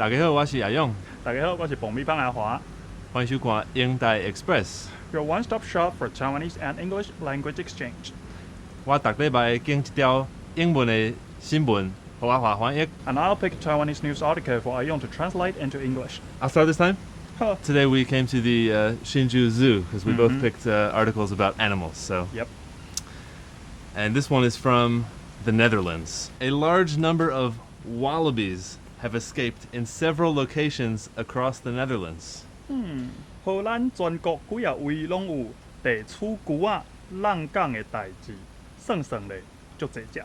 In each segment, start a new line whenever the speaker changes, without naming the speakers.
大家好，我是阿勇。
大家好，我是爆米芳阿華。
歡迎收看英台 Express。
Your one-stop shop for Taiwanese and English language exchange.
我逐禮拜揀一條英文的新聞，予阿華翻譯。
And I'll pick a Taiwanese news article for Ayong to translate into English.
I'll start this time.
Huh.
Today we came to the Hsinchu Zoo because we both picked articles about animals. So. And this one is from the Netherlands. A large number of wallabies have escaped in several locations across the Netherlands.
荷蘭全國幾仔位攏有地鼠龜仔挵港的代誌，算算咧，足濟隻。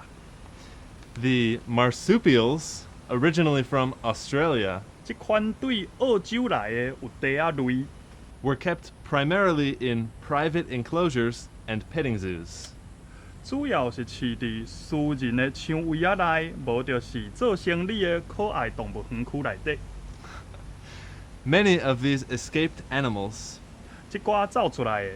The marsupials, originally from Australia,
這款對澳洲來的有袋仔類，
were kept primarily in private enclosures and petting zoos.
主要是飼佇私人的牆圍仔內，無就是做生理的可愛動物園區內底。
Many of these escaped animals
這寡走出來的，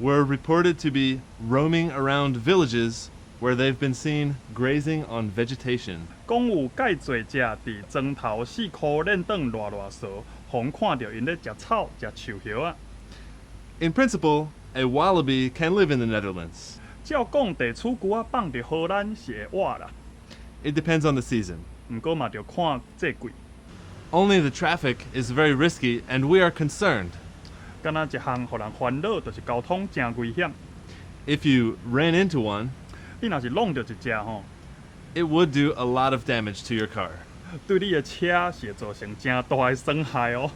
were reported to be roaming around villages where they've been seen grazing on vegetation.
講有蓋濟隻佇莊頭四箍輾轉賴賴趖，予人看著𪜶咧食草、食樹葉仔。
In principle, a wallaby can live in the Netherlands.
照講，地鼠龜仔放佇荷蘭是會活啦。
It depends on the season.
毋過嘛著看節季。
Only the traffic is very risky, and we are concerned.
敢若一項予人煩惱，就是交通誠危險。
If you ran into one,
你若是挵著一隻吼，
it would do a lot of damage to your car.
對你的車是會造成誠大的損害哦。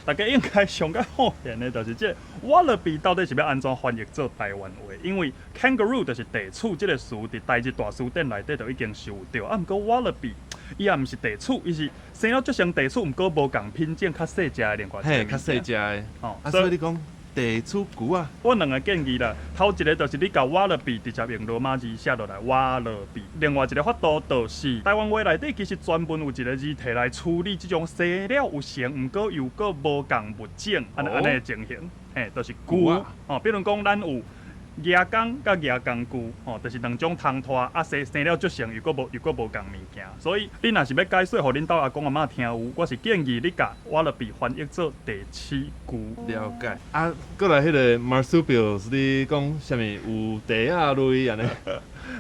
大家應該上較好奇的，就是這個 wallaby 到底是欲按怎翻譯做台灣話？因為 kangaroo 就是地鼠這个詞，佇台日大辭典內底就已經收著。啊，毋過 wallaby 伊也毋是地鼠，伊是生了足像地鼠，毋過無仝品種，較細隻的另外一個
嘿，較細隻的。
吼。
啊，所以你講地鼠龜仔。
我兩个建議啦，頭一个就是你共 wallaby 直接用羅馬字寫落來 wallaby，另外一個法度就是台灣話內底其實專門有一个字提來處理這種生了有像，毋過又閣無仝物種，按呢按呢的情形，嘿，就是龜
龜。
吼，比如講咱有蜈蚣佮蜈蚣龜，吼，就是兩種通拖，啊生生了足像，又閣無仝物件，所以你若是欲解說予恁兜阿公阿嬤聽有，我是建議你共 wallaby 翻譯做地鼠龜。
了解。啊，閣來彼个 marsupials，你講啥物有袋仔類按呢？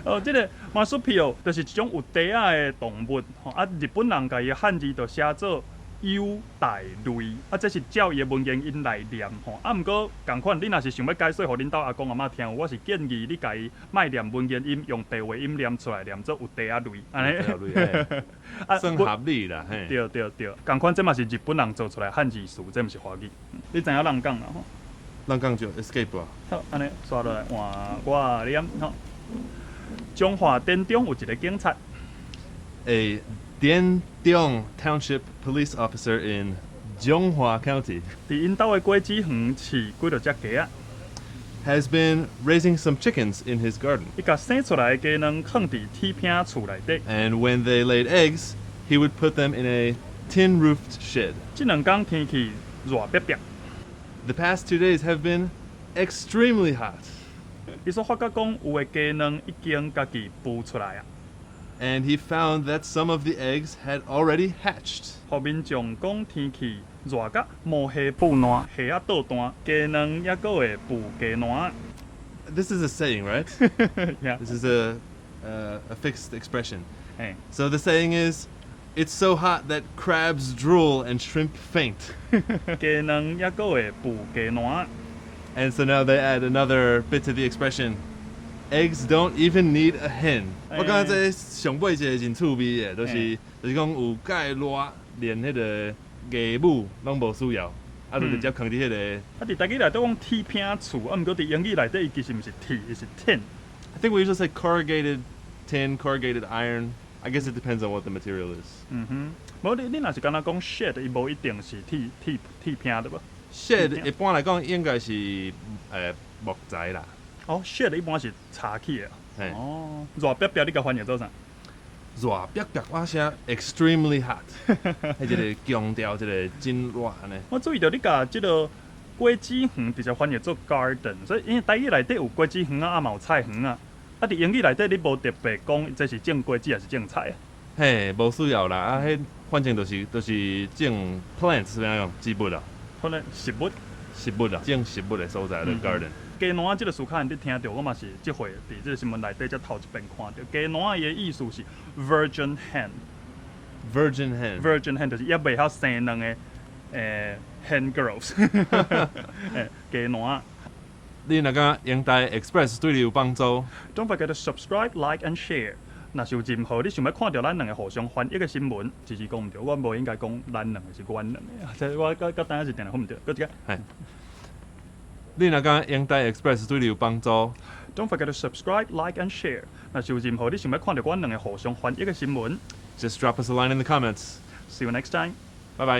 哦，這个 marsupial 就是一種有袋仔的動物，吼啊，日本人共伊的漢字就寫做有袋類，啊，這是照伊的文言音來念吼。啊，毋過仝款，你若是想欲解說予恁兜阿公阿嬤聽，我是建議你共伊莫念文言音，用白話音念出來，念做有袋仔類，按呢。
有袋仔類，嘿。
啊，
算合理啦，嘿。
對對對，仝款這嘛是日本人做出來漢字詞，這毋是華語。你知影挵港啦吼？
挵港就 escape 啊。
好，按呢煞落來換我念吼。彰化典中有一个警察。
A Diandong Township police officer in Zhonghua County
佇𪜶兜的果子園飼幾落隻雞仔。
has been raising some chickens in his garden.
伊共生出來的雞卵囥佇鐵餅厝內底。
And when they laid eggs, he would put them in a tin roofed shed.
這兩工天氣熱煏煏。
The past 2 days have been extremely hot.
伊煞發覺講有的雞卵已經家己孵出來啊。
And he found that some of the eggs had already hatched.
予民眾講天氣熱甲毛蝦孵爛，蝦仔倒彈，雞卵猶閣會孵雞卵。
This is a saying, right?
Yeah.
This is a fixed expression.
嘿。
So the saying is, "It's so hot that crabs drool and shrimp faint."
雞卵猶閣會孵雞卵。
And so now they add another bit to the expression. "Eggs don't even need a hen." 我感覺這上尾一个真趣味的，就是講有蓋熱，連彼个雞母攏無需要，啊，就直接囥佇彼个。
啊，佇台語內底講鐵餅厝，啊，毋過佇英語內底伊其實毋是鐵，伊是 tin。
I think we usually say corrugated tin, corrugated iron. I guess it depends on what the material is.
嗯哼，無你若是敢若講 shed，伊無一定是鐵餅對無？
Shed 一般來講應該是木材啦。
哦，shed 一般是柴起的。
嘿。
哦，熱煏煏，你共翻譯做啥？
熱煏煏，我寫 extremely hot，彼一个強調一个真熱按呢。
我注意著你共這个果子園直接翻譯做 garden，所以因為台語內底有果子園啊，啊嘛有菜園啊。啊，佇英語內底你無特別講這是種果子還是種菜啊？
嘿，無需要啦，啊，彼反正就是種 plants 是按怎講？植物啊，
可能植物。
植物啊，種植物的所在，the garden。
雞卵仔這個詞可能你聽著，我嘛是這回佇這個新聞內底才頭一遍看著。雞卵仔伊的意思是 virgin hen。
Virgin hen。
Virgin hen 就是猶未曉生卵的hen girls，雞卵仔。
你若感覺英台 Express 對你有幫助，
Don't forget to subscribe, like and share。若是有任何你想欲看著咱兩个互相翻譯的新聞，其實講毋對，我無應該講咱兩个是阮兩个，這我佮佮等下是定定分毋對，閣一擺。
你若感覺英台 Express 對你有幫助
Don't forget to subscribe, like and share。若是有任何你想欲看著阮兩个互相翻譯的新聞
，just drop us a line in the comments。，See
you next time。